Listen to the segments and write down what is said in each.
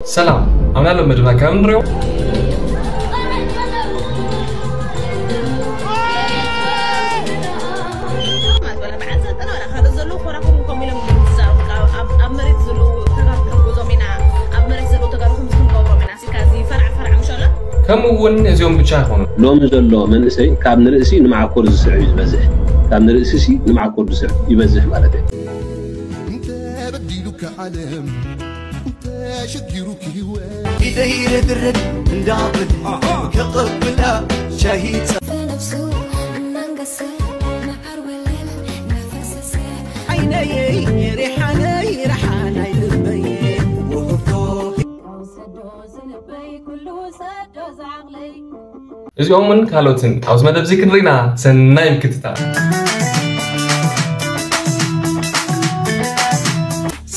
ሰላም፣ ኣብ ናሎም መደብና ካብ ንሪኦ ኣብ መሬት ዘለዉ ተጋሩ ክንሕግዞም ኢና፣ ኣብ መሬት ዘለዉ ተጋሩ ከምዚ ክንገብሮም ኢና። እስካ እዚ ፈራዕ ፈራዕ ምሸሎ። ከምኡ እውን እዚኦም ብቻ ኣይኮኑን። ሎሚ ዘሎ መንእሰይ ካብ ንርእሲ ንመዓኮር ዝስዕብ እዩ ዝበዝሕ። ካብ ንርእሲ ሲ ንመዓኮር ዝስዕብ ይበዝሕ ማለት እዩ። ተበዲሉካ ዓለም ተሸጊሩክ ህይወት ኢደይ ረድረድ እንዳብል ከቐብላ ሻሂ في نفسه منقسم مع الوليل نفسسه ዓይነይ ሪሓነይ ረሓናይ ልበይ ውህብቶ ሰዶ ዝልበይ ኩሉ ሰዶ ዝዓቕለይ እዚኦምን ካልኦትን ኣብዚ መደብ እዚ ክንርኢና ሰናይ ምክትታል።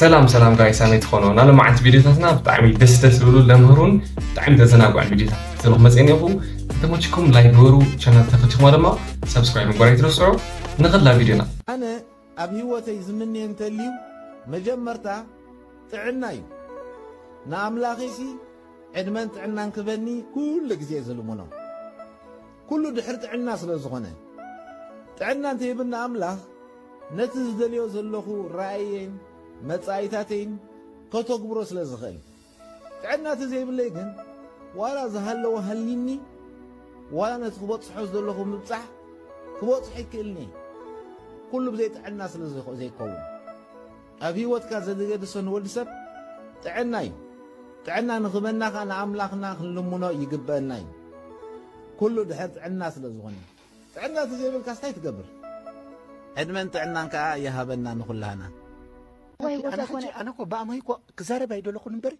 ሰላም ሰላም ጋይስ፣ ኣመይ ትኾኑ? ናሎም መዓልቲ ቪድዮታትና ብጣዕሚ ደስ ደስ ዝብሉ ለምህሩን ብጣዕሚ ተዘናግዑን ቪድዮታት ክትሉ ክመፅእ እኒኹ። እንተመችኩም ላይክ ግበሩ፣ ቻናል ተፈቲኹማ ድማ ሰብስክራይብ ምግባር ኣይትረስዑ። ንኸላ ቪድዮና። ኣነ ኣብ ህይወተይ ዝምንየ እንተልዩ መጀመርታ ጥዕና እዩ። ንኣምላኺሲ ዕድመን ጥዕናን ክበኒ ኩሉ ግዜ ዝልምኖ። ኩሉ ድሕሪ ጥዕና ስለ ዝኾነ። ጥዕና እንተይብና ኣምላኽ ነቲ ዝደልዮ ዘለኹ ራእየይን መጻኢታተይን ከተግብሮ ስለ ዝኽእል። ጥዕና እንተዘይብለይ ግን ዋላ ዝሃለወ ሃሊኒ ዋላ ነቲ ክበጽሖ ዝደለኹ ምብጻሕ ክበጽሖ ይክእልኒ። ኩሉ ብዘይ ጥዕና ስለ ዘይኮ- ዘይከውን። ኣብ ህይወትካ ዘገድሶ ንወዲ ሰብ ጥዕና እዩ። ጥዕና ንኽበና ኸኣ ንኣምላኽና ክንልምኖ ይግበአና እዩ። ኩሉ ድሕር ጥዕና ስለ ዝኾነ። ጥዕና እንተዘይብልካስ እንታይ ትገብር? ዕድመን ጥዕናን ከኣ ይሃበና ንኹላህና። ኣነ እኮ ብኣማይ እኮ ክዛረብ ኣይደለኹን እምበር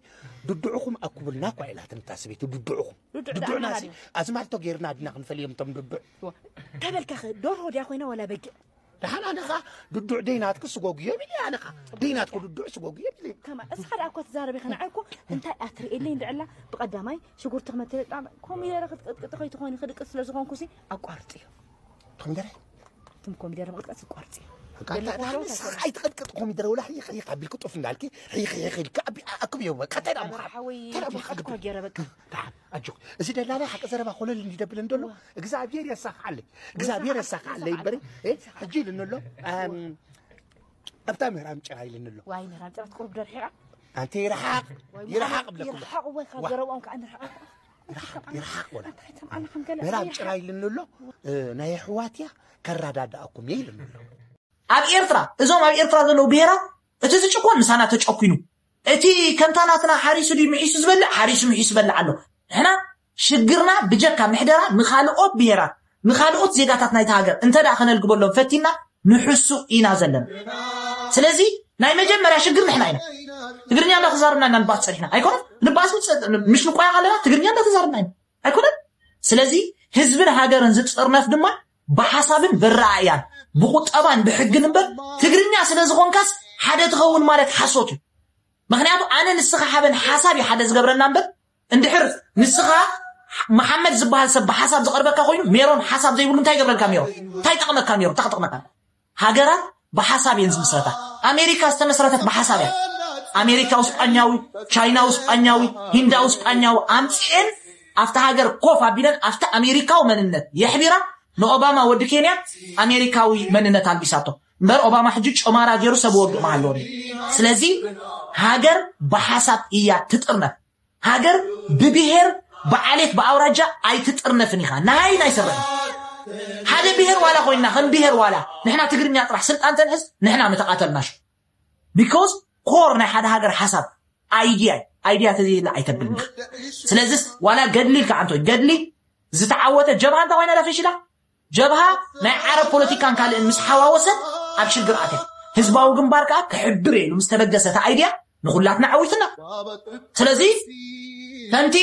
ድድዑኹም ኣኩብልና እኳ ኢላትኒ እታ ሰበይቲ ድድዑኹም ድድዑናሲ ኣዝማልቶ ጌርና ድና ክንፈልዮም እቶም ድድዕ ተበልካ ኸ ዶርሆ ድያ ኮይና ዋላ በጊዕ ደሓን ኣነ ኸዓ ድዱዕ ደይናትኪ ስጎጉ የብል እየ ኣነ ኸዓ ደይናትኩ ድዱዕ ስጎጉ የብል እየ ከማ እስኻ ደኣ እኳ ትዛረብ ኢኻ ንዓይ እኮ እንታይ እያ ትርእየለይ እንድዕላ ብቐዳማይ ሽጉርቲ ክመትለጣ ኮሚደረ ክትቅጥቅጢ ከይትኾኒ ክድቅስ ስለ ዝኾንኩሲ ኣቋርጥዮ ኮሚደረ ትም ኮሚደረ ምቕጥቀጥ ይቋርጽ እዩ። ኣይትቐጥቅጥ ኮሚደረ ወላ ሕይኽ ሕይኽ ኣቢልኪ ጡፍ እንዳልኪ ሕይኽ ሕይኽ ኢልኪ ኣቢ ኣክብዮ በቃ እንታይ ዳሞ ሓወይ እንታይ ዳሞ ሓቂ እኮ ገይረ በቃ ደሓን ኣጆ እዚ ደላላ ሓቂ ዘረባ ኮለል እንዲደብል እንደሎ እግዚኣብሔር የሳኽዓለይ እግዚኣብሔር የሳኽዓለይ እምበሪ ሕጂ ኢሉ እንሎ ኣብታ ምህራም ጭራ ኢሉ እንሎ ዋይ ምህራም ጭራ ትቁርብ ደርሒቓ ኣንቲ ይርሓቕ ይርሓቕ ብለኩም ይርሓቕ ወይ ካብ ገረብኦም ከዓ ንርሓቕ ይርሓቕ ወላ ምህራም ጭራ ኢልኒ ኣሎ ናይ ኣሕዋት እያ ከረዳድኣኩም እየ ኢልኒ ኣሎ ኣብ ኤርትራ እዞም ኣብ ኤርትራ ዘለዉ ብሄራት እቲ ዝጭኮን ምሳና ተጨኩኑ እቲ ከምታ ናትና ሓሪሱ ድዩ ምሒሱ ዝበልዕ ሓሪሱ ምሒሱ በልዕ ኣሎ ንሕና ሽግርና ብጀካ ምሕደራ ንኻልኦት ብሄራት ንኻልኦት ዜጋታት ናይቲ ሃገር እንተ ደኣ ከነልግበሎም ፈቲና ንሕሱእ ኢና ዘለና ስለዚ ናይ መጀመርያ ሽግር ንሕና ኢና ትግርኛ እንዳተዛረብና ኢና ንባስ ፀኒሕና ኣይኮነን ንባስ ምሽ ንቆያ ኣለና ትግርኛ እንዳተዛረብና ኢና ኣይኮነን ስለዚ ህዝብን ሃገርን ዝጥርነፍ ድማ ብሓሳብን ብረኣእያን ብቁጠባን ብሕግን እምበር ትግርኛ ስለ ዝኾንካስ ሓደ ትኸውን ማለት ሓሶት እዩ ምክንያቱ ኣነ ንስኻ ሓበን ሓሳብ እዩ ሓደ ዝገብረና እምበር እንድሕር ንስኻ መሓመድ ዝበሃል ሰብ ብሓሳብ ዝቐርበካ ኮይኑ ሜሮን ሓሳብ ዘይብሉ እንታይ ይገብረልካ ሜሮን እንታይ ይጠቕመካ ሜሮን እንታይ ክጠቕመካ ሃገራት ብሓሳብ እየን ዝምስረታ ኣሜሪካ ዝተመስረተት ብሓሳብ እያ ኣሜሪካዊ ስጳኛዊ ቻይናዊ ስጳኛዊ ሂንዳዊ ስጳኛዊ ኣምፅኤን ኣብቲ ሃገር ኮፍ ኣቢለን ኣብቲ ኣሜሪካዊ መንነት የሕቢራ ንኦባማ ወዲ ኬንያ ኣሜሪካዊ መንነት ኣልቢሳቶ እምበር ኦባማ ሕጂ ጨማራ ገይሩ ሰብ ወግእ መሃለወኒ ስለዚ ሃገር ብሓሳብ እያ ትጥርነፍ ሃገር ብብሄር ብዓሌት ብኣውራጃ ኣይትጥርነፍን ኢኻ ናይ ናይ ስርሕ ሓደ ብሄር ዋላ ኮይና ከም ብሄር ዋላ ንሕና ትግርኛ ጥራሕ ስልጣን ተንሕዝ ንሕና ምተቃተልናሽ because core ናይ ሓደ ሃገር ሓሳብ idea idea ተዘየለ ኣይተብልን ኢኻ ስለዚስ ዋላ ገድሊ ኢልካ ኣንቶ ገድሊ ዝተዓወተ ጀብሃ እንታይ ኮይና ዳፈሽላ ጀብሃ ናይ ዓረብ ፖለቲካን ካልእን ምስ ሓዋወሰት ኣብ ሽግር ኣትያ ህዝባዊ ግንባር ከኣ ክሕብር ኢሉ ምስ ተበገሰ እቲ idea ንኹላትና ዓዊትና ስለዚ ከምቲ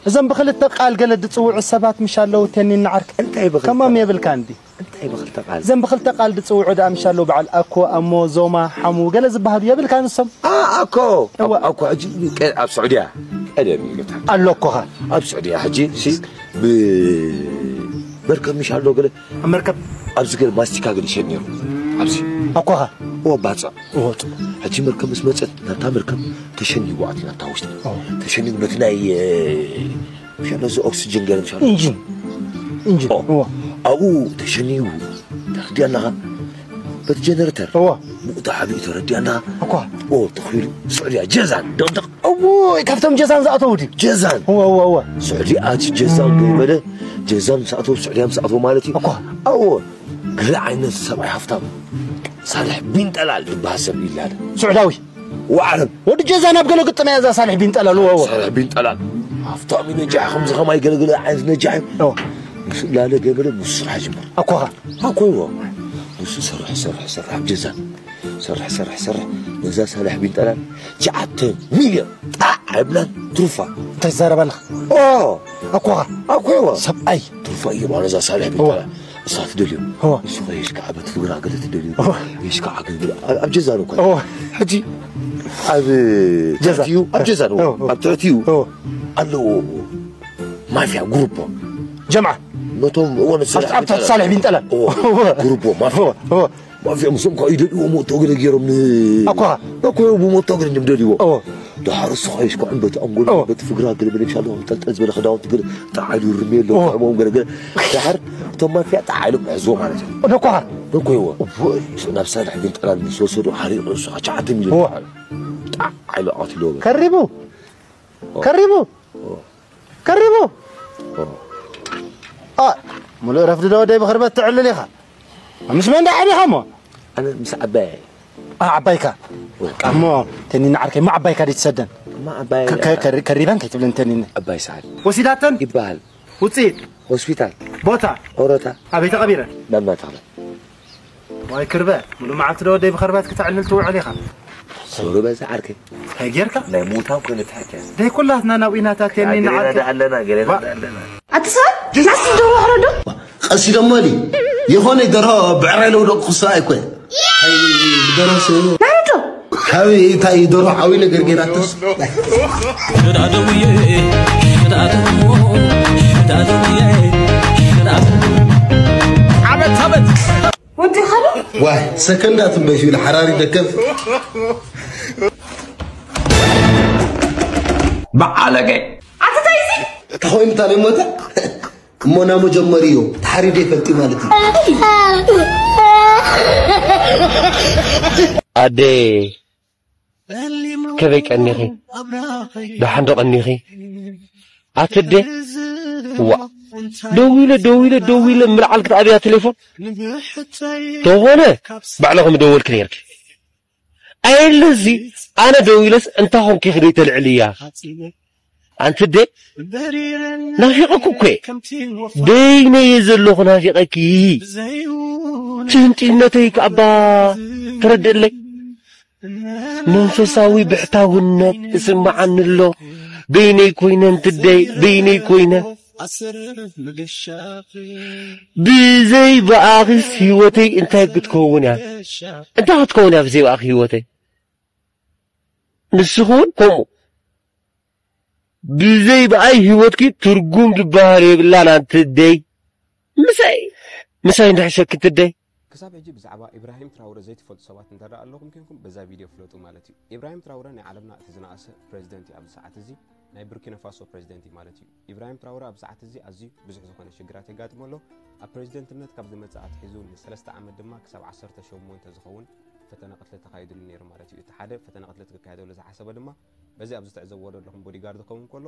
እዞም ብክልተ ቃል ገለ ዝፅውዑ ሰባት ምሽ ኣለዉ ተኒን ንዓርክ እንታይ ብክልተ ከሞም የብልካ እንዲ እንታይ ብክልተ ቃል እዞም ብክልተ ቃል ዝፅውዑ ደኣ ምሽ ኣለዉ በዓል ኣኮ ኣሞ ዞማ ሓሙ ገለ ዝበሃሉ የብልካ ንሶም ኣኮ ኣኮ ሕጂ ኣብ ስዑድያ ቀደም ይገብታ ኣሎ ኣኮኻ ኣብ ስዑድያ ሕጂ ሲ ብመርከብ ምሽ ኣሎ ገለ ኣብ መርከብ ኣብዚ ገለ ማስቲካ ገለ ይሸጥ ነይሩ ኣብዚ ኣኮኻ እዎ ባጽዕ። እዎ፣ ጽቡቕ። ሕጂ መርከብ ምስ መጸት፣ ናብታ መርከብ ተሸኒጉ ኣትዩ፣ ናብታ ውሽጢ። እዎ። ተሸኒጉ ነቲ ናይ፣ እ፣ ምሻ ነዚ ኦክስጅን ገለ ምሻ ኢንጂን። ኢንጂን። እዎ። እዎ። ኣብኡ ተሸኒጉ፣ ተረዲኣናኻ? በቲ ጀነሬተር። እዎ። ብኡ ተዓቢኡ ተረዲኣናኻ? እኳ። እዎ፣ ተኺሉ፣ ስዑድያ፣ ጀዛን፣ ደቕደቕ። እዎ፣ ካብቶም ጀዛን ዝኣተዉ ድዩ? ጀዛን። እዎ፣ እዎ፣ እዎ። ስዑድያ ኣቲ ጀዛን ገይበለ፣ ጀዛን ምስ ኣተዉ፣ ስዑድያ ምስ ኣተዉ ማለት እዩ። እኳ። እዎ። ገለ ዓይነት ሰብኣይ ሃፍታም፣ ሳልሕ ቢን ጠላል ዝበሃል ሰብ ይላለ። ስዑዳዊ። ወዓረብ። ወዲ ጀዛ ናብ ገለ ግጥም እያ እዛ ሳልሕ ቢን ጠላል፣ እወ፣ እወ። ሳልሕ ቢን ጠላል። ሃፍታም እዩ ነጃሕ፣ ከምዚ ከማይ ገለ ገለ ዓይነት ነጃሕ እዩ። እወ። ምስ ላለ ገበለ ምስ ስራሕ ጅምር። ኣኮኻ። ኣኮ እወ። ምስ ሰርሕ፣ ሰርሕ፣ ሰርሕ ኣብ ጀዛ። ሰርሕ፣ ሰርሕ፣ ሰርሕ። ነዛ ሳልሕ ቢን ጠላል ትሽዓተ ሚልዮን ጣዕ ኣይብላን ትሩፋ። እንታይ ትዛረብ ኣለኻ? ኦ። ኣኮኻ። ኣኮ እወ። ሰብኣይ። ትሩፋ እዩ ነዛ ሳልሕ ቢን እወ። ጠላል። እሳ ትደልዮ። እወ። ንሱ ኸ የሽ ከዓ በቲ ፍግራ ገለ ትደልዮ። እወ። የሽ ከዓ ገለ ኣብ፣ ኣብ ጀዛኑ እኮ። እወ። ሕጂ ኣብ ጀዛ። ትሕቲኡ፣ ኣብ ጀዛኑ፣ እወ፣ እወ። ኣብ ትሕቲኡ እወ። ኣለዎ ማፍያ ግሩፖ። ጀምዓ። ነቶም እወ፣ ንስራሕ ኣብቲ፣ ኣብቲ ቢንጠላ። ሳልሕ ቢንጠላ። እወ። እወ። ግሩፖ ማፍያ። እወ፣ እወ። ማፍያ ምስኦም ከዓ ይደልዎ ሞቶ ገለ ገይሮም ን-፣ ኣኳ። ኣኳ ብሞቶ ገለ እዮም ደልዎ። እወ። ደሓር እሱ ኸይሽ ከዓ በቲ ኣንጎል፣ እወ። በቲ ፍግራ ገለ በለ ሻሎ ጠልጠል ዝበለ ክዳውንቲ ገለ ጣዓሉ ርሜሎ እወ። ጥዕሞም ገለ ገለ። ደሓር እቶም ማፍያ ጣዓሉ ምሕዝዎ ማለት እዩ። ነኳ። ነኮ ይዎ። እወ። ናብ ሳልሕ ቢንጠላ ምስ ወሰዱ ሓሪቑ እሱ ከዓ ትሽዓተ ሚልዮን እወ። ጣዓሉ። ጣዓሉ ኣትሎ። ከሪቡ። እወ። ከሪቡ። እወ። ከሪቡ። እወ። ኣ፣ ሙሉእ ረፍዲ ዶ ወደይ ብኽርበት ትዕልል ኢኻ? ምስ መን ዳ ሓዲኻ እሞ? ኣነ ምስ ዓባይ። ኣ፣ ዓባይካ? እወ። እሞ ተኒና ዓርከይ፣ እሞ ዓባይካ ዶ ትሰደን? እሞ ዓባይ ከ-፣ ከ-፣ ከሪ-፣ ከሪበን ከይትብለን ተኒነ። ዓባይ ሰዓል። ወሲዳተን? ይበሃል። ውፅኢት? ሆስፒታል። ቦታ? ኦሮታ። ኣበይ ተቐቢረን? ናብ ማታኽለ። ዋይ ክርበ፣ ሙሉ መዓልቲ ዶ ወደይ ብኸርበት ክተዕልል ትውዕል ኢኻ? ዞሮ በዛ ዓርከይ። እንታይ ጌርካ? ናይ ሙታን ኮይነ ተሓኪያ። ደይ ኩላትና ናብ ኢናታት የኒ ገሌና ንዓርከ። ደኣ ኣለና፣ ገሌና ዋ- ደኣ ኣለና። ኣቲ ሰብ፣ ናስ ደሮ ሕረዶ? ቀሲ ደሞ ሊ የኾነ ደሮ ብዕራይ ለው ደቁ ክሳ ኣይኮ። ኣይ ደሮ ስ ናረዶ? ሓዊ እንታይ ደሮ ሓዊ ነገር ጌራትስ? ሽዳደውዬ ሽዳደሞ ሽዳደውዬ ሽዳደሞ። ዓመት ዓመት። ወዲ ኻዶ? ዋይ ሰከንዳት እምበይ ሲብል ሓራሪ ደከም። በዓለገ። ኣቲ እንታይ እዚ? ተኾይኑ ታዲያ ሞተ? እሞ ና መጀመሪዮ ተሓሪደ ይፈልጥ ማለት እዩ። ኣደ ከመይ ቀኒኺ? ደሓን ዶ ቀኒኺ? ኣትደ ዋ ደዊለ ደዊለ ደዊለ ምልዓል ክትኣብያ ቴሌፎን ተኾነ ባዕለኹም ደወልክ ነርክ። ኣየለዚ ኣነ ደዊለስ እንታይ ኾንኪ ክደይ ተልዕልያ? ኣንቲ ኣደ ናፊቐኩ እኮ እየ። በይነየ ዘለኹ ናፊቐኪ። ትህንጢነተይ ከኣባ ተረድእለይ። መንፈሳዊ ብሕታውነት እስምዓኒ ኣሎ። በይነይ ኮይነ እንትደይ በይነይ ኮይነ። ብዘይ ብኣኺስ ህይወተይ እንታይ ክትከውን እያ? እንታይ ክትከውን እያ ብዘይ ብኣኺ ህይወተይ? ንስኺ እውን ከምኡ። ብዘይ ብኣይ ህይወትኪ ትርጉም ዝበሃል የብላን ኣንቲ ኣደይ። ምሳይ፣ ምሳይ እንድሕሸኪ ኣንቲ ኣደይ። ክሳብ ሕጂ ብዛዕባ ኢብራሂም ትራውረ ዘይትፈልጡ ሰባት እንተ ደኣ ኣለኹም ኬንኩም በዛ ቪድዮ ፍለጡ ማለት እዩ። ኢብራሂም ትራውረ ናይ ዓለምና እቲ ዝነኣሰ ፕሬዚደንት እዩ ኣብዚ ሰዓት እዚ። ናይ ቡርኪና ፋሶ ፕሬዚደንት እዩ ማለት እዩ። ኢብራሂም ትራውረ ኣብ ሰዓት እዚ ኣዝዩ ብዙሕ ዝኾነ ሽግራት የጋጥሞ ኣሎ። ኣብ ፕሬዚደንትነት ካብ ዝመጽእ ኣትሒዙ ንሰለስተ ዓመት ድማ ክሳብ ዓሰርተ ሸሞንተ ዝኸውን ፈተነ ቅትለት ተኻይዱሉ ነይሩ ማለት እዩ። እቲ ሓደ ፈተነ ቅትለት ክካየደሉ ዝሓሰበ ድማ በዚ ኣብዚ ትዕዘብዎ ዘለኹም ቦዲጋርድ ክኸውን ከሎ፣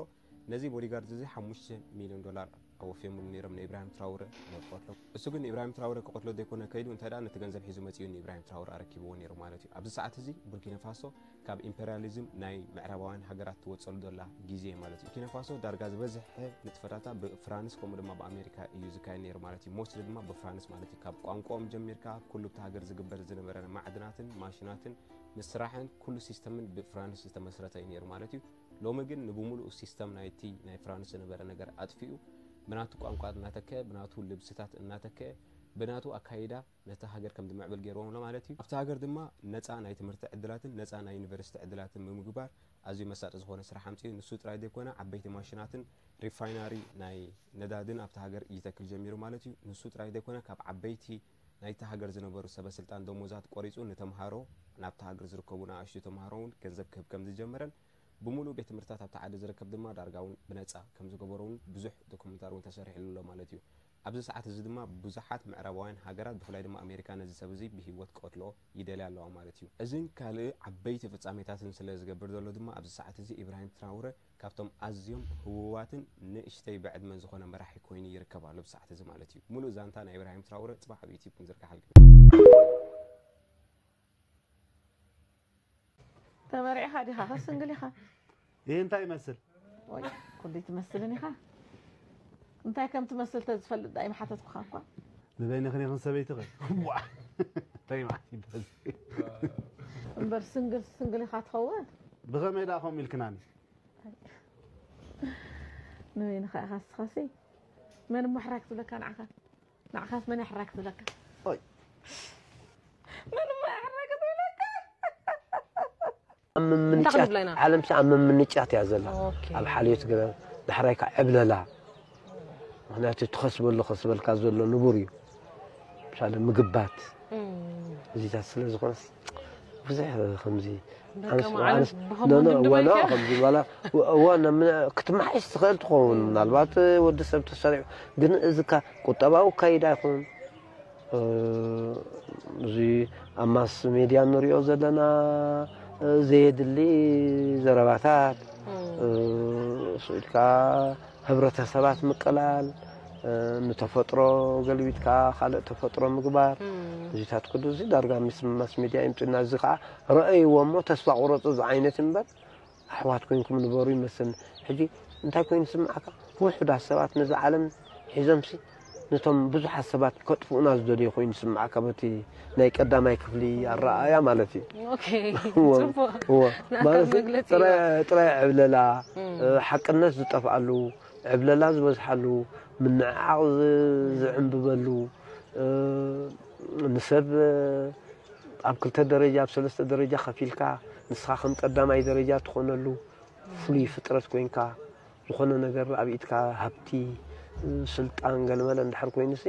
ነዚ ቦዲጋርድ እዚ ሓሙሽተ ሚልዮን ዶላር ኣወፍዮምሉ ነይሮም ንኢብራሂም ትራውረ ንክቐትሎ። እሱ ግን ንኢብራሂም ትራውረ ክቐትሎ ዘይኮነ ከይዱ፣ እንታይ ደኣ ነቲ ገንዘብ ሒዙ መጺኡ ንኢብራሂም ትራውረ ኣረኪብዎ ነይሩ ማለት እዩ። ኣብዚ ሰዓት እዚ ቡርኪና ፋሶ ካብ ኢምፔርያሊዝም ናይ ምዕራባውያን ሃገራት ትወጸሉ ዘላ ግዜ ማለት እዩ። ቡርኪና ፋሶ ዳርጋ ዝበዝሐ ንጥፈታታ ብፍራንስ ከምኡ ድማ ብኣሜሪካ እዩ ዝካየድ ነይሩ ማለት እዩ። ሞስትሊ ድማ ብፍራንስ ማለት እዩ። ካብ ቋንቋኦም ጀሚርካ ኩሉ ኣብቲ ሃገር ዝግበር ዝነበረ ማዕድናትን ማሽናትን ምስራሕን ኩሉ ሲስተምን ብፍራንስ ዝተመስረተ እዩ ነይሩ ማለት እዩ። ሎሚ ግን ንብሙሉኡ ሲስተም ናይቲ ናይ ፍራንስ ዝነበረ ነገር ኣጥፊኡ፣ ብናቱ ቋንቋ እናተከ፣ ብናቱ ልብስታት እናተከ፣ ብናቱ ኣካይዳ ነታ ሃገር ከም ዝምዕብል ገይርዎም ኣሎ ማለት እዩ። ኣብታ ሃገር ድማ ነፃ ናይ ትምህርቲ ዕድላትን ነፃ ናይ ዩኒቨርሲቲ ዕድላትን ብምግባር ኣዝዩ መሳጢ ዝኾነ ስራሕ ኣምፂኡ። ንሱ ጥራይ ዘይኮነ ዓበይቲ ማሽናትን ሪፋይናሪ ናይ ነዳድን ኣብታ ሃገር ይተክል ጀሚሩ ማለት እዩ። ንሱ ጥራይ ዘይኮነ ካብ ዓበይቲ ናይቲ ሃገር ዝነበሩ ሰበ ስልጣን ደሞዛት ቆሪፁ ንተምሃሮ ናብቲ ሃገር ዝርከቡ ንኣሽቱ ተምሃሮ እውን ገንዘብ ክህብ ከም ዝጀመረን ብሙሉእ ቤት ትምህርትታት ኣብቲ ዓዲ ዝርከብ ድማ ዳርጋ እውን ብነፃ ከም ዝገበሮ እውን ብዙሕ ዶኩመንታሪ እውን ተሰሪሕሉ ኣሎ ማለት እዩ። ኣብዚ ሰዓት እዚ ድማ ብዙሓት ምዕራባውያን ሃገራት ብፍላይ ድማ ኣሜሪካ ነዚ ሰብ እዚ ብህይወት ክቐትልኦ ይደልያ ኣለዋ ማለት እዩ። እዝን ካልእ ዓበይቲ ፍጻሜታትን ስለ ዝገብር ዘሎ ድማ ኣብዚ ሰዓት እዚ ኢብራሂም ትራውረ ካብቶም ኣዝዮም ህውዋትን ንእሽተይ ብዕድመ ዝኾነ መራሒ ኮይኑ ይርከብ ኣሎ ብሰዓት እዚ ማለት እዩ። ሙሉእ ዛንታ ናይ ኢብራሂም ትራውረ ጽባሕ ኣብ ዩቲዩብ ክንዝርግሓልኩም። ተመሪዕኻ ዲኻ? ከስንግል ኢኻ? ይህ እንታይ ይመስል? ወይ ኩሉ ትመስልን ኢኻ። እንታይ ከም ትመስል ተዝፈልጥ ዳይ ምሓተትኩኻ እኳ። ንበይንኽን ኢኽን ሰበይትኽን? ዋ! እንታይ ማለት እዩ? እምበር ስንግል ስንግል ኢኻ ትኸውን? ብኸመይ ደኣ ከምኡ ኢልክናኒ? ንበይንኻ ኢኻ ስኻሲ መን እሞ ሕራይ ክትብለካ ንዓኻ? ንዓኻስ መን ይሕራይ ክትብለካ? ኦይ መን እሞ ይሕራይ ክትብለካ? ኣብ ምምንጫት ዓለም ሲ ኣብ ምምንጫት እያ ዘላ። ኣብ ሓልዮት ገለ ዳሕራይ ከዓ ዕብለላ። ምክንያቱ ትኸስበሉ ከስበልካ ዘሎ ንቡር እዩ። ምሳሌ ምግባት እዚታት ስለ ዝኾነ ብዙሕ ከምዚ ዋላ ከምዚ ዋላ ክትመሓይሽ ትኽእል ትኸውን ምናልባት ወዲ ሰብ ተሰሪዑ ግን እዚካ ቁጠባዊ ካይዳ ይኹን እዚ ኣብ ማስ ሜድያ ንሪኦ ዘለና ዘየድሊ ዘረባታት ስኢልካ ህብረተሰባት ምቅላል ንተፈጥሮ ገልቢጥካ ካልእ ተፈጥሮ ምግባር እዚታት ኩሉ እዚ ዳርጋ ምስ ማስ ሜድያ ይምፅና እዚ ከዓ ረአይዎ እሞ ተስፋ ቁረፁ ዝዓይነት እምበር ኣሕዋት ኮይንኩም ንበሩ ይመስል ሕጂ እንታይ ኮይኑ ስምዓካ ውሑዳት ሰባት ነዚ ዓለም ሒዞምሲ ነቶም ብዙሓት ሰባት ከጥፍኡና ዝደልዩ ኮይኑ ዝስምዓካ በቲ ናይ ቀዳማይ ክፍሊ ኣረኣእያ ማለት እዩ። ማለት ጥራይ ዕብለላ ሓቅነት ዝጠፍኣሉ ዕብለላ ዝበዝሓሉ ምንዕዓቕ ዝዕንብበሉ ንሰብ ኣብ ክልተ ደረጃ ኣብ ሰለስተ ደረጃ ከፊልካ ንስኻ ከም ቀዳማይ ደረጃ ትኾነሉ ፍሉይ ፍጥረት ኮይንካ ዝኾነ ነገር ኣብ ኢድካ ሃብቲ ስልጣን ገለመለ እንድሕር ኮይኑሲ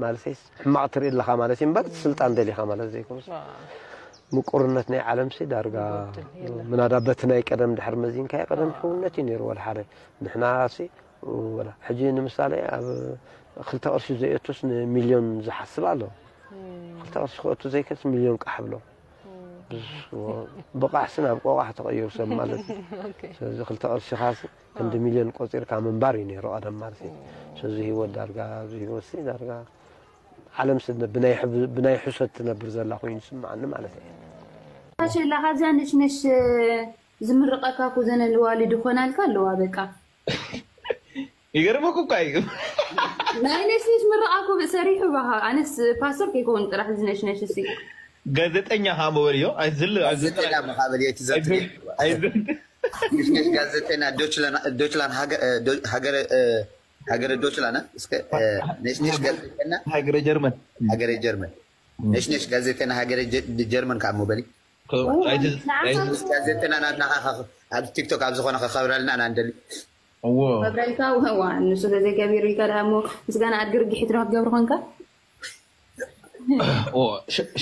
ማለተይስ ሕማቕ ትርኢ ኣለኻ ማለት እዩ እምበር ስልጣን ደሊኻ ማለት ዘይኮነስ ምቁርነት ናይ ዓለምሲ ዳርጋ ምናዳ በቲ ናይ ቀደም ድሕር መዚንካዮ ቀደም ሕውነት እዩ ነይሩ ወላ ሓደ ንሕና ሲ ወላ ሕጂ ንምሳሌ ኣብ ክልተ ቅርሺ ዘየቱስ ንሚልዮን ዝሓስብ ኣሎ ክልተ ቅርሺ ክእቱ ዘይክእልስ ሚልዮን ቃሕ ብሎ ብቃሕሲ ናብ ቆቋሕ ተቐይሩ ሰብ ማለት እዩ ስለዚ ክልተ ቅርሺ ካሲ ክንዲ ሚልዮን ቆፂርካ ምንባር እዩ ነይሩ ቀደም ማለት እዩ ስለዚ ህይወት ዳርጋ እዚ ህይወት ሲ ዳርጋ ዓለም ሲ ብናይ ሕሰት ትነብር ዘላ ኮይኑ ይስምዓኒ ማለት እዩ ሸላ ካብዛ ነሽነሽ ዝምርቐካ እኮ ዘነ ልዋሊ ድኾናልካ ኣለዋ በቃ ይገርመኩ እኳ እዩ ናይ ነሽነሽ ምርቓ እኮ ሰሪሑ ባኻ ኣነስ ፓስተር ከይከውን ጥራሕ ዝነሽነሽ እሲ ጋዜጠኛ ከዓ መበልዮ ኣይዝል ጋዜጠኛ መኻበል የቲ ዘት ነሽነሽ ጋዜጠኛ ዶችላን ሀገረ ዶችላን እስከ ነሽነሽ ጋዜጠኛ ሀገረ ጀርመን ሀገረ ጀርመን ነሽነሽ ጋዜጠና ሃገረ ጀርመን ከዓ ሞበሊ ጋዜጠና ናትና ኣብ ቲክቶክ ኣብ ዝኾነ ከኸብረልና ኢና ንደሊ ከብረልካ ዋ ንሱ ተዘይገቢሩ ኢልካ ደኣ እሞ ምስጋና ኣድጊ ርግሒት ዶ ክትገብር ኮንካ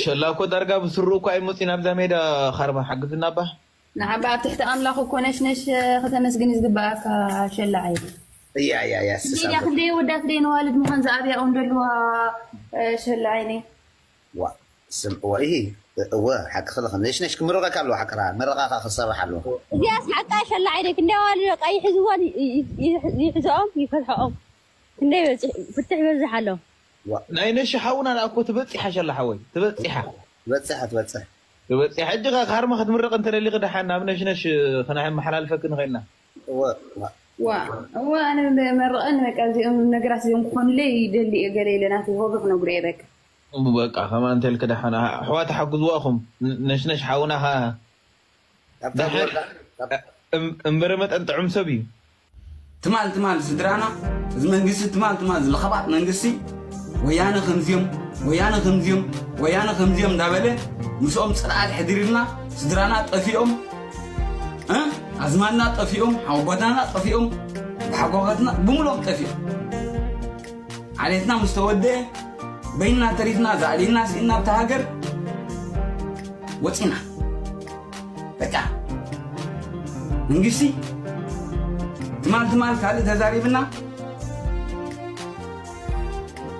ሸላ እኮ ዳርጋ ብስሩ እኳ ኣይመፅኡ ናብዛ ሜዳ ካርማ ሓግዝና ባ ንዓባ ኣብ ትሕቲ ኣምላኽ እኮ ነሽነሽ ከተመስግን ዝግበኣካ ሸላ ዓይኒ እያ እያ እያ ሜዳ ክንደይ ወዳት ደይ ነዋልድ ምዃን ዝኣብያኦም ዘለዋ ሸላ ዓይኒ ዋ ስም ወኢ እወ ሓቅኺ ለኸ ነሽነሽ ክምርቐካ ኣለዎ ሓቅራ መረቓኻ ክሰራሕ ኣለዎ እዚኣስ ሓቃ ሸላ ዓይነ ክንደይ ዋልዶ ቀይሕ ዝወን ይሕዝኦም ይፈትሐኦም ክንደይ በፂሕ ፍትሕ ይበዝሕ ኣሎ ናይ ነሽ ሓውና ደኣ እኮ ትበፂሓ ሸላ ሓወይ ትበፂሓ ትበፅሕ ትበፅሕ ትበፅሕ ሕጂ ኸ ካርማ ክትምረቕ እንተደሊኺ ደሓን ናብ ነሽነሽ ከነመሓላልፈኪ ንኽእልና ዋ እዋ ኣነ መርቐን በቃ እዚኦም ነገራት እዚኦም ክኾኑለይ ይደሊ እየ ገለ ኢለ ናተይ ሆበ ክነግሮ እየ በቃ እሙ በቃ ከማን ተልክ ደሓን ኣሕዋት ሓግዝዋ ኹም ነሽነሽ ሓውና ኸ እምበረ መጠን ጥዑም ሰብ እዩ ትማል ትማል ስድራና እዚ መንግስቲ ትማል ትማል ዝለኸባት መንግስቲ ወያነ ከምዚኦም ወያነ ከምዚኦም ወያነ ከምዚኦም እንዳበለ ምስኦም ፅልኣት ሕዲርልና ስድራና ጠፊኦም ኣዝማድና ጠፊኦም ሓወቦታና ጠፊኦም ብሓጎታትና ብምሎም ጠፊኦም ዓሌትና ምስ ተወደአ በይና ተሪፍና፣ ዛዕሊና ስኢና ኣብታ ሃገር ወፂና። በቃ መንግስቲ ትማል ትማል ካልእ ተዛሪብና፣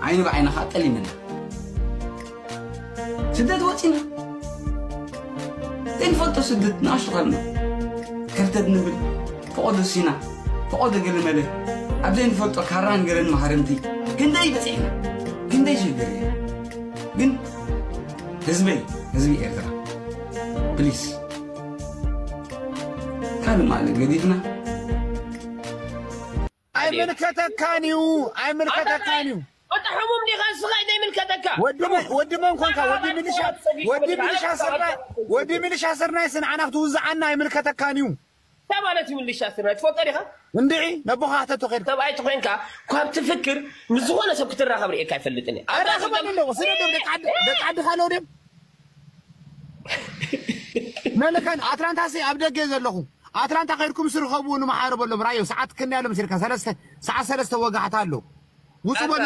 ዓይኒ ብዓይኒ ከዓ ጠሊምና። ስደት ወፂና። ዘይንፈልጦ ስደት ንኣሽቱ ካልና ከርተት ንብል፣ ፈቐዶ ሲና፣ ፈቐዶ ገለመለ፣ ኣብ ዘይንፈልጦ ካራን ገረን ማህረምቲ ክንደይ በፂሕና፣ ክንደይ ሽግር እዩ። ግን ህዝበይ፣ ህዝቢ ኤርትራ፣ ፕሊስ፣ ካልእ ማለ ገዲፍና። ኣይምልከተካን እዩ፣ ኣይምልከተካን እዩ። ወዲ ሕሙም ዲኻ ንስኻ ዘይምልከተካ። ወዲ መን፣ ወዲ መን ኮንካ? ወዲ ሚሊሻ፣ ወዲ ሚሊሻ ስርናይ፣ ወዲ ሚሊሻ ስርናይ ስንዓና ክትውዝዓና ኣይምልከተካን እዩ። እንታይ ማለት እዩ ሚሊሻ ስርናይ? ትፈልጦ ዲኻ? እንድዒ ነቦኻ ሕተቶ ከይድካ። ሰብኣይ ተኾይንካ ካብ ትፍክር ምስ ዝኾነ ሰብ ክትራኸብ ርእየካ ኣይፈልጥን እየ። ኣራኽበኒ ኣለኹ። ስለ ደም ደቂ ዓዲ፣ ደቂ ዓዲ ካልኦ ደም መለካን ኣትላንታ ሲ ኣብ ደገ ዘለኹ ኣትላንታ ከይድኩም ስርኸቡ ንመሓረበሎም ራዮ ሰዓት ክንያሎም ሲልካ ሰለስተ ሰዓት ሰለስተ ወጋሕታ ኣሎ። ውፁ በሉ።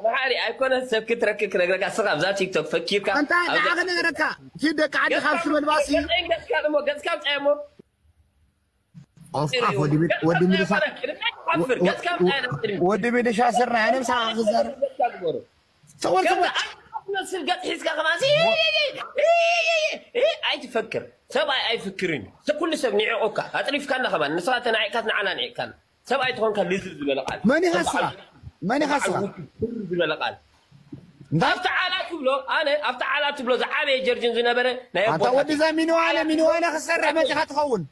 መሓሪ ኣይኮነ ሰብ ክትረክብ ክነግረካ ስኻ ኣብዛ ቲክቶክ ፈኪርካ ኣንታ ንዓኸ ነገረካ እቲ ደቂ ዓዲ ካብ ሽመልባሲ ገጽካ እሞ ገጽካ ምጻየሞ ኦፍ ኣፍ ወዲ ሚል- ወዲ ሚሊሻ ወዲ ሚሊሻ ስርና ኣነ ምሳኻ ክዛረብ ሰወር ሰወር መስል ገጽ ሒዝካ ከማን ኣይትፈክር። ሰብኣይ ኣይፍክርን እዩ። ኩሉ ሰብ ንዕቑካ ኣጥሪፍካና ከማን ንስኻ ተናዒቕካስ ንዓና ንዒቕካና። ሰብኣይ ተኾንካ ልዝብ ዝበለ ቃል መን ኢኻ ስኻ? መን ኢኻ ስኻ? ዝበለ ቃል እንታይ ኣብቲ ዓላ ትብሎ ኣነ ኣብቲ ዓላ ትብሎ ዝዓበየ ጀርጅን ዝነበረ ናይ ኣታ ኣቦታት ወዲ እዛ ሚኒዋለ ሚኒዋለ ክሰርሕ መፂኻ ትኸውን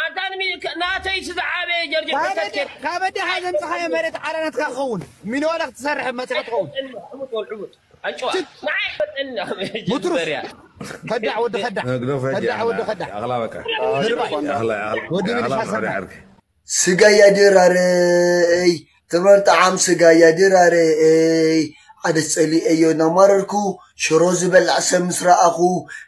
ኣንታ ንሚ- ናተይ እቲ ዝዓበየ ጀርጅን ካበዲ- ካበዲ ሓዘምፅኻዮ መሬት ዓላ ናትካ ክኸውን ሚኒዋለ ክትሰርሕ መፂኻ ትኸውን ዕቡጥ ወልዕቡጥ ኣጭዋ ንዓይ ፈጠኒ ሙትሩፍ። በርያ ከዳዕ ወዲ ከዳዕ ግደፎ ሕጂ ከዳዕ ወዲ ከዳዕ ኣኽላበካ ወዲ ሚሊሻ ኣኽላ- ወዲ ኣኽላ- ሚሊሻ ኣኽላ- ሰብና። ዓርኪ። ስጋያ ድራረይ ትምር ጣዓም ስጋያ ድራረይ ዓደስ ጸሊኤዮ እናማረርኩ ሽሮ ዝበልዕ ሰብ ምስ ረኣኹ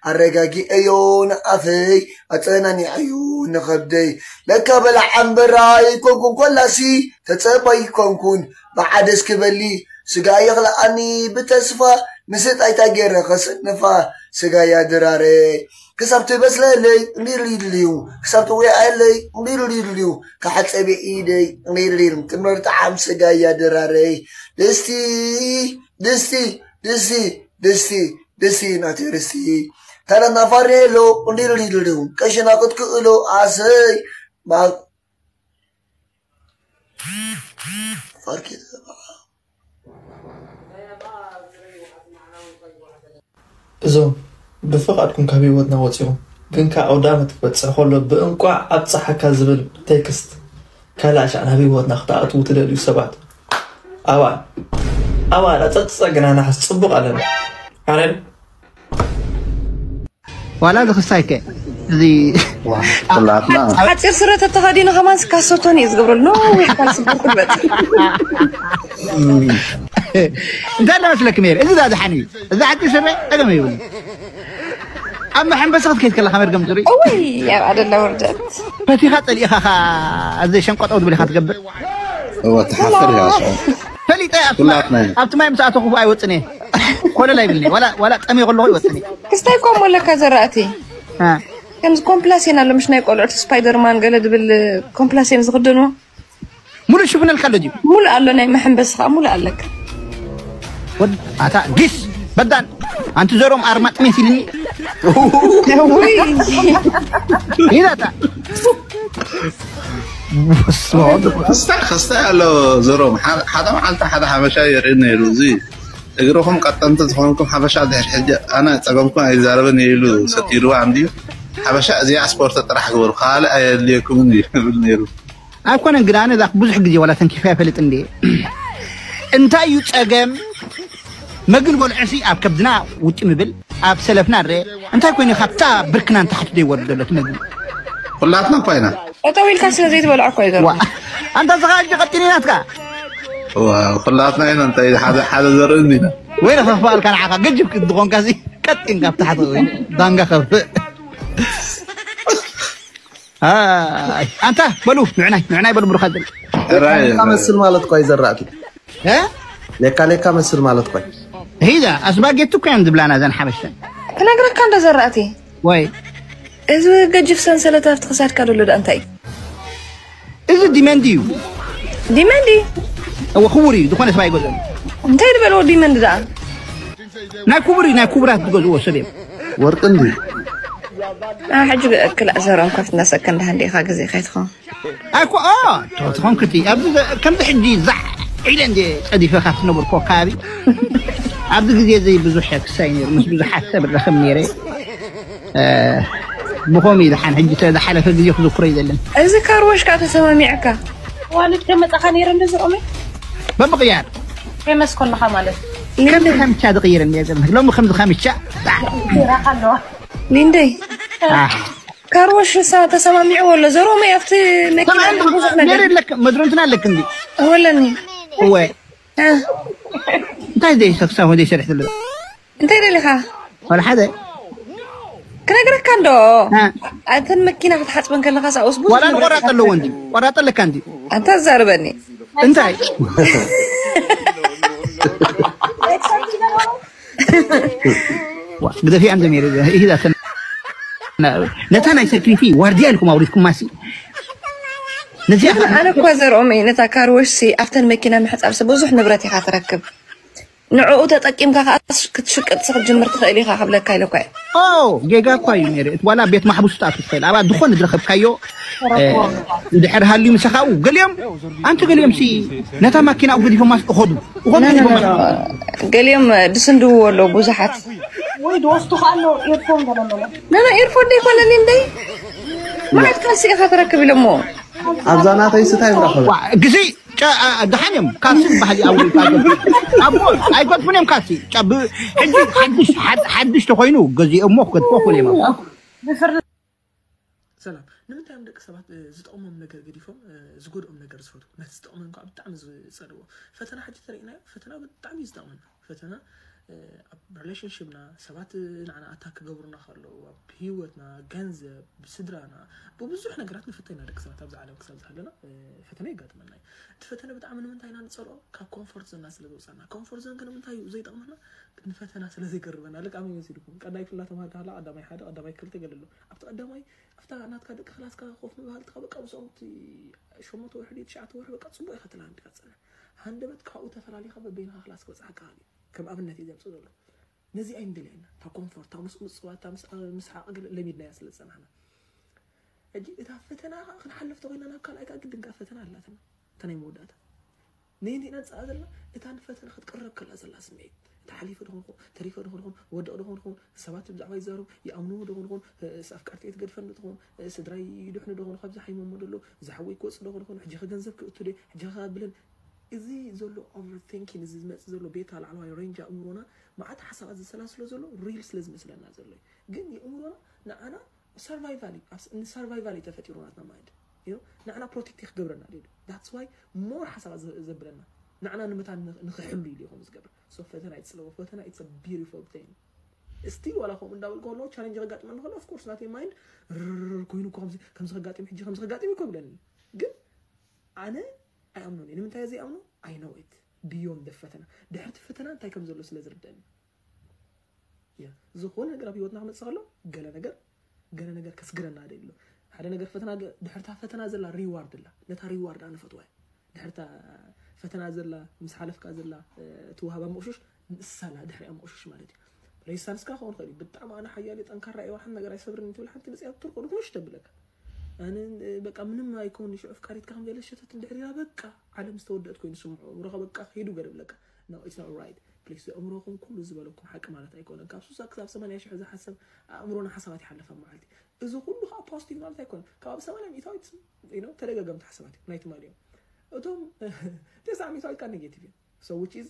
ኣረጋጊኤዮ ንኣፈይ ኣጸናኒዐዮ ንኸብደይ ለካ በላዕ ኣንበራ ይኮንኩን ኮላሲ ተጸባይ ይኮንኩን ብዓደስ ክበሊ ስጋ የኽልኣኒ ብተስፋ ምስጥ ኣይታ ገይረ ከሰንፋ ስጋያ ድራረይ ክሳብ ትበስለለይ እንዲልድልዩ ክሳብ ትውዕየለይ እንዲልድልዩ ክሓፀብ ኢደይ እንዲልድልዩ ትምህርቲ ዓም ስጋያ ድራረይ ድስቲ ድስቲ ድስቲ ድስቲ ድስቲ ናተይ ርስቲ ተረና ፋሬሎ እንዲልድልዩ ቀሽና ክትክእሎ ኣሰይ ማ ፋርኪ እዞም ብፍቓድኩም ካብ ህይወትና ወፂኹም ግን ካብ ኣውዳመት ክበፅሕ ከሎ ብእንቋዕ ኣብፀሓካ ዝብል ቴክስት ካልእ ኣሻዕ ናብ ህይወትና ክትኣትዉ ትደልዩ ሰባት ኣባል ኣባል ኣፀፅፀ ግና ናሕስ ፅቡቕ ኣለና ኣረን ዋላ ዝኽሳይከ እዚ ኩላትና ሓፂር ስረ ተተኸዲኑ ከማን ስካሶቶን እዩ ዝገብረሉ ነዊሕ ካልሲ ብርኩ ዝበፅሕ እንታይ እንዳመስለኩም ነይረ እዚ ዳ ዝሓን እዩ እዚ ሓፂር ስረ ፀገም ይብሉ ኣብ መሐንበሲ ክትከይድ ከለካ መርገም ዝርኢ እወይ ኣብ ኣደላ ውርደት ፈቲኻ ፀሊእኻ ኻ ኣዘይ ሸንቆጠው ዝብል ኢኻ ትገብር እወ ትሓፍር እያ እሱ ፈሊጠ ኣብቲ ኩላትና ኢና። ኣብቲ ማይ ምስ ኣተኹ ኣይወፅን እየ ኮለል ኣይብልኒ ዋላ ዋላ ጠምየ ከለኹ ይወፅን እየ ክስታይ እኮ እሞ ኣለካ ዘራእቲ እ። ከምዚ ኮምፕላሴን ኣሎ ምሽ ናይ ቆልዑት ስፓይደርማን ገለ ዝብል ኮምፕላሴን ዝኽደንዎ ሙሉእ ሽፍነልካ ኣሎ ድዩ ሙሉእ ኣሎ ናይ መሐንበሲ ከዓ ሙሉእ ኣለካ ወድ ኣታ ጊስ በዳን ኣንቲ ዘሮም ኣርማጥ ሜስ ኢልኒ ውይ ኢላታ ክስታይ ክስታይ ኣሎ ዘሮም ሓደ መዓልቲ ሓደ ሓበሻ የርእየና ነይሩ እዚ እግርኹም ቀጠንቲ ዝኾንኩም ሓበሻ ድሕር ሕጂ ኣነ ፀገምኩም ኣይዛረብን እየ ኢሉ ሰቲርዋ እንድዩ ሓበሻ እዚኣ ስፖርት ጥራሕ ግበሩ ካልእ ኣየድልየኩምን እዩ ይብል ነይሩ ኣይኮነን ግን ኣነ ዛክ ብዙሕ ግዜ ዋላ ተንኪፈ ኣይፈልጥ እንደ እንታይ እዩ ፀገም መግን በልዑሲ ኣብ ከብድና ውጢ ምብል ኣብ ሰለፍና ረ እንታይ ኮይኑ ካብታ ብርክና ንታሕቲ ዘይወርድ ዘሎ እቲ መግን ኩላትና እኳ ኢና ጠጠው ኢልካ ስለ ዘይትበልዖ እኮ ይገርም ኣንታ ዝኻ እጅ ቀጢኒ ናትካ እዋ፣ ኩላትና ኢና እንታይ ሓደ ሓደ ዘርኢ እንዲና ወይ ከኽፋልካ ንዓኻ ገጅብ ክትኾንካ ሲ ቀጢን ካብ ታሕቲ ኮይኑ ዳንጋ ከፍእ ኣይ ኣንታ በሉ ንዕናይ ንዕናይ በሉ ብሩኻት በሉ ራይ ሌካ መስል ማለት እኳ ይዘራእቲ እ? ሌካ ሌካ መስል ማለት እኳ ሂዳ ኣስባጌቲ እኮ እየን ዝብላና እዘን ሓበሻ። ክነግረካ እንደ ዘራእቲ ወይ እዚ ገጅፍ ሰንሰለት ኣብቲ ክሳድካ ዘሎ ዳ እንታይ እዚ ዲመንድ እዩ። ዲመንዲ እወ ክቡር እዩ፣ ዝኾነ ሰብ ኣይገዝኦን። እንታይ ዝበልዎ ዲመንዲ ደኣ ናይ ክቡር እዩ፣ ናይ ክቡራት ዝገዝእዎ ሰብ እዮም። ወርቂ እንዲ ሕጂ ክላእ ዘረም ከፍትና ሰከንድ ሃንዴኻ ግዜ ከይትኸውን ኣይኮ ትኾን ክቲ ኣብዚ ከምዚ ሕጂ ዛዕ ኢለ እንደ ጸዲፈ ካብ ትነብር ኮ ከባቢ ኣብዚ ግዜ እዚ ብዙሕ ክሳይ ነይሩ፣ ምስ ብዙሓት ሰብ ረኸብ ነይረ። ብኸምኡ ኢሉ ሓን ሕጂ ዝሓለፈ ግዜ ክዝክሮ ይዘለን። እዚ ካርወሽ ከዓ ተሰማሚዕካ ዋልድ ከመጣኻ ነይረ እንደዚ ኦሜ በምቕያር ፌመስ ኮለኻ ማለት ከምዚ ከምቻ ዝቕይር እኒኦ ዘመን ሎሚ ከምዚ ከምቻ ራኻ ኣለዋ ሊንደይ ካርወሽ ሳ ተሰማሚዕዎ ኣሎ ዘሮመ ኣብቲ መኪና ብዙሕ ነገር ለክ መድሮንትና ኣለክ እንዲ ወለኒ እወ እ፣ እንታይ ደይ ሰክሳ ወደይ ሰርሕ ትብል እንታይ ደሊኻ ወላ ሓደ ክነግረካ እንዶ እ። ኣተን መኪና ክትሓፅበን ከለኻ ሳውስ ብዙሕ ዋላ ነገር ቆራጥ ኣለዎ እንዲ ቆራጥ ኣለካ እንዲ ኣንተ ኣዛርበኒ እንታይ ግደፊ ኣንተ ሜሪ ይዛተን ነታ ናይ ሰክሪቲ ዋርድያ ኢልኩም ኣውሪድኩም ማሲ ነዚኣ ኣነ እኳ ዘርኦም እዩ ነታ ካርወሽ ሲ ኣብተን መኪና ምሕፃብ ሲ ብዙሕ ንብረት ኢኻ ትረክብ ንዕኡ ተጠቂምካ ከዓ ክትሽቅጥ ሲ ክትጅምር ትኽእል ኢኻ ክብለካ ኢለ እኳ እየ ኦ ጌጋ እኳ እዩ ሜሪ እቲ ዋላ ቤት ማሕቡስ ትኣቱ ትኽእል ኣብኣ ዝኾነ ዝረኸብካዮ እንድሕር ሃልዩ ምሳኻኡ ገሊኦም ኣንቲ ገሊኦም ሲ ነታ ማኪና ገዲፎማ እኸዱ እኸዱ ገዲፎማ ገሊኦም ድስንድዎ ኣለዉ ብዙሓት ወይ ድወስዱ ከኣሎ ኤርፎን ገለመለ ነና ኤርፎን ደይኮነኒ እንደይ ማለት ካልሲ ኢኻ ትረክብ ኢሎሞ ኣብዛ ናተይ ስታይ ምረኸበ ግዜ ደሓን እዮም ካልሲ ዝበሃል ይኣውል ኣቦ ኣይገድፉን እዮም ካልሲ ጨብ ሕጂ ሓድሽ ሓድሽ ተኮይኑ ገዚኦሞ ክገድፎ ክል እዮም ሰላም ንምንታይ እዮም ደቂ ሰባት ዝጠቕሞም ነገር ገዲፎም ዝጎድኦም ነገር ዝፈትዉ ነቲ ዝጠቕመን ከዓ ብጣዕሚ ዝፀልዎ ፈተና ሕጂ ተሪእናዮ ፈተና ብጣዕሚ እዩ ዝጠቕመና ፈተና ኣብ ሪሌሽንሽፕና ሰባት ንዓና ኣታክ ክገብሩና ከለዉ ኣብ ህይወትና ገንዘብ ብስድራና ብብዙሕ ነገራት ንፍተና ደቂ ሰባት ኣብዚ ዓለም ክሳብ ዝሃለና ፈተና የጋጥመና እዩ እቲ ፈተነ ብጣዕሚ ንምንታይ ኢና ንፀልኦ ካብ ኮንፎርት ዞና ስለ ዝወፃና ኮንፎርት ዞን ግን ንምንታይ እዩ ዘይጠቕመና ንፈተና ስለ ዘይገርበና ልክ ኣመይ መሲልኩም ቀዳይ ክፍላ ተማሃርካ ከላ ቀዳማይ ሓደ ቀዳማይ ክልተ ገለሎ ኣብቲ ቀዳማይ ኣብታ ናትካ ደቂ ክላስካ ኮፍ ምባልትካ በቃ ምስኦም እቲ ሸሞንተ ወርሒ ድዩ ትሽዓተ ወርሒ በቃ ፅቡቅ ኢኻ ትላንድካ ትፀንሕ ሃንደበት ካብኡ ተፈላሊኻ በበይንኻ ክላስ ክበፅሓካ ክእል ከም ኣብነት እዩ ዘምፅእ ዘሎ ነዚኣ እዩ ንደልየና እታ ኮንፎርት እታ ምስ ምፅዋት እታ ምስ ምስሓቅ ገለ ለሚድናያ ስለ ዝፀናሕና ሕጂ እታ ፈተና ከዓ ክንሓልፍ ተኮይና ናብ ካልኣይ ከዓ ግድን ከዓ ፈተና ኣላትና እታ ናይ መወዳእታ ነየንቲና ንፅኣ ዘለና እታ ንፈተና ክትቅረብ ከላ ዘላ ስምዒት እታ ሓሊፈ ዶ ኮንኹን ተሪፈ ዶ ኮንኹን ወደቕ ዶ ኮንኹን ሰባት ብዛዕባ ይዛረቡ ይኣምንዎ ዶ ኮንኹን ኣፍቃርቲ እየ ትገድፈኒ ትኾን ስድራይ ይድሕኑ ዶ ኮኑ ካብዚ ሓይሞሞ ደሎ ዝሓወይ ክወፅ ዶ ኮንኹን ሕጂ ከገንዘብ ክእቱ ደ ሕጂ ከብልን እዚ ዘሎ ኦቨርቲንኪን እዚ ዝመፅእ ዘሎ ቤታ ላዕለዋይ ሬንጅ ኣእምሮና መዓት ሓሳባት ዝሰላስሎ ዘሎ ሪል ስለ ዝመስለና ዘሎ እዩ ግን የእምሮና ንዓና ሰርቫይቫል እዩ ንሰርቫይቫል እዩ ተፈጢሩ ናትና ማይንድ ንዓና ፕሮቴክት ክገብረና ደ that's why more ሓሳባት ዘብለና ንዓና ንምታ ንክሕሉ ኢሉ ይኹም ዝገብር so ፈተና ይፅለዎ ፈተና it's a beautiful thing still ዋላ ከምኡ እንዳበል ከሎ ቻለንጅ ከጋጥመኒ ከሎ of course ናተይ ማይንድ ርር ኮይኑ እኮ ከምዚ ከምዚ ከጋጥም ሕጂ ከምዚ ከጋጥም እኮ ይብለኒ ግን ኣነ ኣይኣምኖን እየ ንምንታይ ዘይኣምኖ I know it beyond the ፈተና ድሕርቲ ፈተና እንታይ ከም ዘሎ ስለ ዝርደኒ ዝኾነ ነገር ኣብ ህይወትና ክመፅእ ከሎ ገለ ነገር ገለ ነገር ከስግረና ደ ኣሎ ሓደ ነገር ፈተና ድሕርታ ፈተና ዘላ ሪዋርድ ኣላ ነታ ሪዋርድ ኣነ ፈትዋ ድሕርታ ፈተና ዘላ ምስ ሓለፍካ ዘላ ትወሃባ መቑሽሽ ንሳላ ድሕሪኣ መቑሽሽ ማለት እዩ ሬሳ ንስካ ክኸውን ክእል እዩ ብጣዕሚ ኣነ ሓያል ጠንካራ እየ ሓንቲ ነገር ኣይሰብርን ትብል ሓንቲ መፅያ ትርቆ ድኩሽ ተብለካ ኣነ በቃ ምንም ኣይኮን ሽዑ ፍቃሪትካ ከም ገለ ሸተት እንድሕር ኢላ በቃ ዓለም ዝተወደአት ኮይኑ ስምዖ እምሮኻ በቃ ከይዱ ገለ ብለካ no it's not right please ኣእምሮኹም ኩሉ ዝበለኩም ሓቂ ማለት ኣይኮነን ካብ ሱሳ ክሳብ ሰማንያ ሽሕ ዝሓሰብ ኣእምሮና ሓሳባት ይሓለፍ ኣብ መዓልቲ እዚ ኩሉ ከዓ ፖዚቲቭ ማለት ኣይኮነን ካብ ሰማንያ ሚእታዊት ተደጋገምቲ ሓሳባት እዩ ናይ ትማሊ እዮም እቶም ተስዓ ሚእታዊት ከዓ ኔጌቲቭ እዮም so which is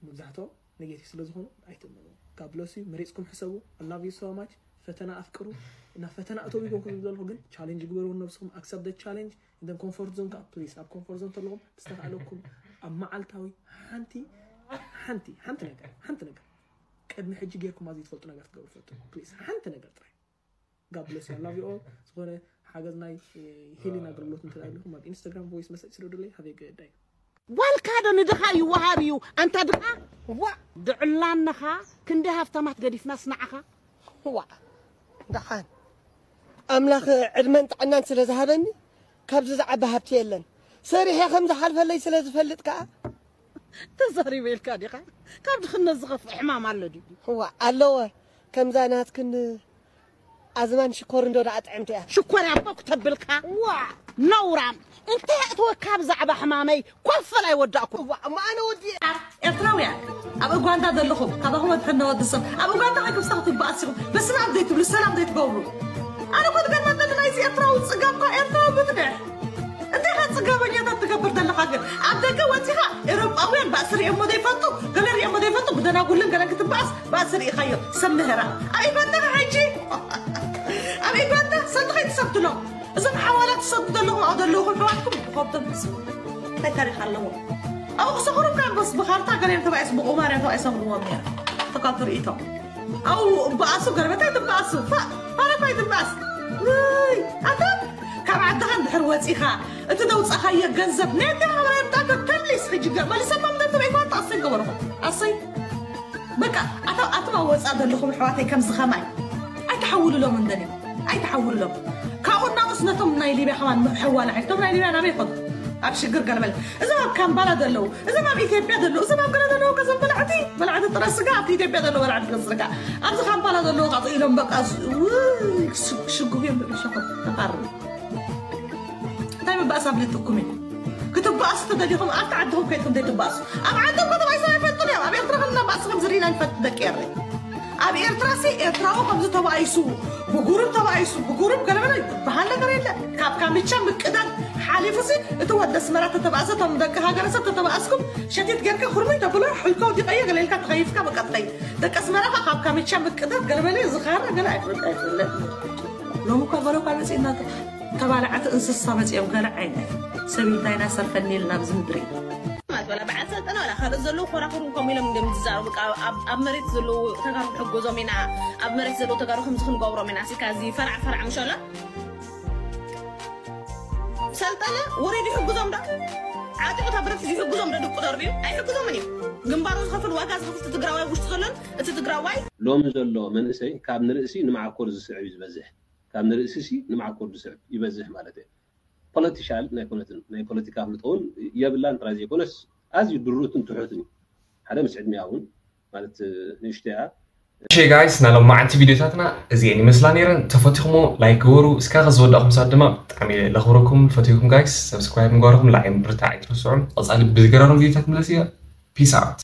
መብዛሕትኦም ኔጌቲቭ ስለ ዝኾኑ ኣይትእመኑ ካብ ብለስ እዩ መሪፅኩም ሕሰቡ I love you so much ፈተና ኣፍቅሩ እና ፈተና እተው ይኮንኩ ዝብል ዘለኹ ግን ቻሌንጅ ግበሩ ነብስኹም accept the challenge then comfort zone ከዓ please ኣብ comfort zone ተለኹም ብዝተኻእለኩም ኣብ መዓልታዊ ሓንቲ ሓንቲ ሓንቲ ነገር ሓንቲ ነገር ቅድሚ ሕጂ ጌርኩም ኣብ ዘይትፈልጡ ነገር ትገብሩ ፈቱ please ሓንቲ ነገር ጥራይ God bless you I love you all ዝኾነ ሓገዝ ናይ ሂሊን ኣገልግሎት እንተ ኣለኹም ኣብ ኢንስታግራም voice message ስደዱለይ have a good day ጓልካ ዶ ንድኻ ይወሃብ እዩ? ኣንታ ድኻ፣ ዋ፣ ድዕላንኻ ክንዲ ሃብታማት ገዲፍናስ ንዓኻ። ዋ፣ ደሓን ኣምላኽ ዕድመን ጥዕናን ስለ ዝሃበኒ፣ ካብዚ ዝዓቢ ሃብቲ የለን። ሰሪሐ ከም ዝሓልፈለይ ስለ ዝፈልጥ ከኣ። ተዛሪበ ኢልካ ዲኻ? ካብ ድኽነት ዝኸፍእ ሕማም ኣሎ ድዩ? ዋ፣ ኣለወ። ከምዛ ናትክን ኣዝማን ሽኮር እንዶ ደኣ ጥዕምቲ እያ። ሽኮር ኣቦ ክተብልካ? ዋ፣ ነውራም። እንታይ ኣእተወካ ብዛዕባ ሕማመይ? ኮፍ በል ኣይወዳእኩ። ዋ፣ እሞ ኣነ ወዲ ኤርትራውያን ኣብ ኡጋንዳ ዘለኹም፣ ካባኹም ኣድሕኖ ወዲ ሰብ። ኣብ ኡጋንዳ ከይክብሳ ክትበኣስ ኢኹም። በስመ ኣብ ዘይትብሉ፣ ሰላም ዘይትገብሩ። ኣነ እኮ ዝገርመኒ ናይዚ ኤርትራዊ ጽጋብ እኳ ኤርትራዊ ብጥብዕ። እንታይ ኢኻ ጽጋበኛታት ትገብር ዘለኻ ግን? ኣብ ደገ ወጺኻ ኤውሮጳውያን ባእሲ ርእዮሞ ዘይፈልጡ፣ ገለ ርእዮሞ ዘይፈልጡ፣ ብደናጉልን ገለን ክትበኣስ ባእሲ ርኢኻዮ። ሰብ ምህራ። ኣብ ኢጓንዳ ሕጂ፣ ኣብ ኢጓንዳ ሰልዲ ከይትሰብትሎም። እዞም ሓዋላ ትሰዱ ዘለኹም፣ ኣብኡ ዘለኹም ኣሕዋትኩም ብኸብዶም ትስቡ። እንታይ ታሪኽ ኣለዎም? ኣብኡ ክሰኽሩ እኳ በስ ብኻርታ ገለ እዮም ተባኢሶም፣ ብቁማር እዮም ተባኢሶም፣ እዎም እዮም። ተካቱ ርእይቶም። ኣብኡ እበኣሱ፣ ገርበታይ ትበኣሱ። ፋ-፣ ፋረፋይ ትበኣስ። ውይ፣ ኣታ ካብ ዓድኻ እንድሕር ወጺኻ፣ እቲ ዘውጻኻዮ ገንዘብ፣ ነቲ ኣባላት ዳገ ተምሊስ ሕጂ ገ-፣ መሊሰማ ምንድን ተበይኳ፣ ኣሰይ ገበርኹም። ኣሰይ። በቃ፣ ኣታ-፣ ኣቶም ኣብ ወጻእ ዘለኹም ኣሕዋተይ ከምዚ ኸማይ ኣይትሓውልሎም እንደን እዩ። ኣይትሓውልሎም። ካብኡ እናውስ ነቶም ናይ ሊብያ ከማን ምሕዋል ዓይልቶም ናይ ሊብያ ናበይ ይኸዱ? ኣብ ሽግር ገለመለ። እዞም ኣብ ካምባላ ዘለዉ፣ እዞም ኣብ ኢትዮጵያ ዘለዉ፣ እዞም ኣብ ገለ ዘለዉ፣ ከዞም በላዕቲ፣ በላዕቲ ጥረ ስጋ፣ ኣብቲ ኢትዮጵያ ዘለዉ በላዕቲ ጥረ ስጋ። ኣብዚ ካምባላ ዘለዉ ቃጽ ኢሎም በቃ ዝ-፣ ውይ፣ ክስ-፣ ክሽግጉ እዮም ብዕሾኹ። ተፋርሙ። እንታይ ምባእስ ኣብሊጥኩም እዩ? ክትባእሱ ተደሊኹም ኣብቲ ዓድኹም ከይድኩም ዘይትባእሱ። ኣብ ዓድኹም ከተባኢሶም ኣይፈልጡን እዮም። ኣብ ኤርትራ ከለና ባእሲ ከም ዝርኢና ንፈልጥ ደቂ ኤረይ። ኣብ ኤርትራ ሲ ኤርትራዊ ከምዚ ተባኢሱ፣ ብጉሩብ ተባኢሱ፣ ብጉሩብ ገለመለ ዝበሃል ነገር የለን። ካብ ካምቻ ምቅዳድ ሓሊፉ ሲ እቲ ወዲ ኣስመራ ተተባእሰ፣ እቶም ደቂ ሃገረ ሰብ ተተባእስኩም ሸቲት ጌርካ ኩርምይ ተብሎ፣ ሕልኮ ወዲቐዮ ገለ ኢልካ ተኸይፍካ በቃ ትኸይድ። ደቂ ኣስመራ ከ ካብ ካምቻ ምቅዳድ ገለመለ ዝኻረ ገለ ኣይፈልጥ ኣይፈልጥ። ሎሚ እኳ ገለ እኳ መጺእና ተባላዕቲ እንስሳ መጺኦም ገለ ዓይነት ሰብ ኢልካ ኢና ሰርፈኒ ኢልና ኣብዚ ምድሪ። ማለት ዋላ በዓል ሰልጠነ ዋላ ካልኦት ዘለዉ ኮራኹሩን ከምኡ ኢሎም እንዲም ዝዛረቡ፣ በቃ ኣብ፣ ኣብ መሬት ዘለዉ ተጋሩ ንሕግዞም ኢና፣ ኣብ መሬት ዘለዉ ተጋሩ ከምዚ ክንገብሮም ኢና፣ ሲካ እዚ ፈራዕ ፈራዕ ምሸሎ። ሰልጠነ ወሪዱ ይሕግዞም ዶ? ዓጢቑ እታ ብረት ሒዙ ይሕግዞም ዶ? ድቁ ደርብዩ? ኣይሕግዞምን እዩ። ግንባሩ ዝኸፍል፣ ዋጋ ዝኸፍል እቲ ትግራዋይ ውሽጢ ዘሎን እቲ ትግራዋይ። ሎሚ ዘሎ መንእሰይ ካብ ንርእሲ ንመዓኮር ዝስዕብ እዩ ዝበዝሕ። ካብ ንርእሲሲ ንመዓኮር ዝስዕብ ይበዝሕ ማለት እየ። ፖለቲሻል ናይ ኮነትን ናይ ፖለቲካ ኣፍልጦ እውን የብላን ጥራይ ዘይኮነስ ኣዝዩ ድሩትን ትሑትን እዩ። ሓደ ምስ ዕድሚኣ እውን ማለት ንእሽቶ እያ። እሺ ጋይስ፣ ናይ ሎማዓንቲ ቪዲዮታትና እዚኤን ይመስላ ነይረን። ተፈቲኹሞ ላይክ ግበሩ። እስካዕ ዝወዳእኩም ሰዓት ድማ ብጣዕሚ ለኽብረኩም፣ ፈትየኩም ጋይስ። ሰብስክራይብ ምግባርኩም ላዕሊ ምብርታዕ ኣይትረስዑ። ቀጻሊ ብዝገራርም ቪዲዮታት ምለስ እያ። ፒስ ኣውት።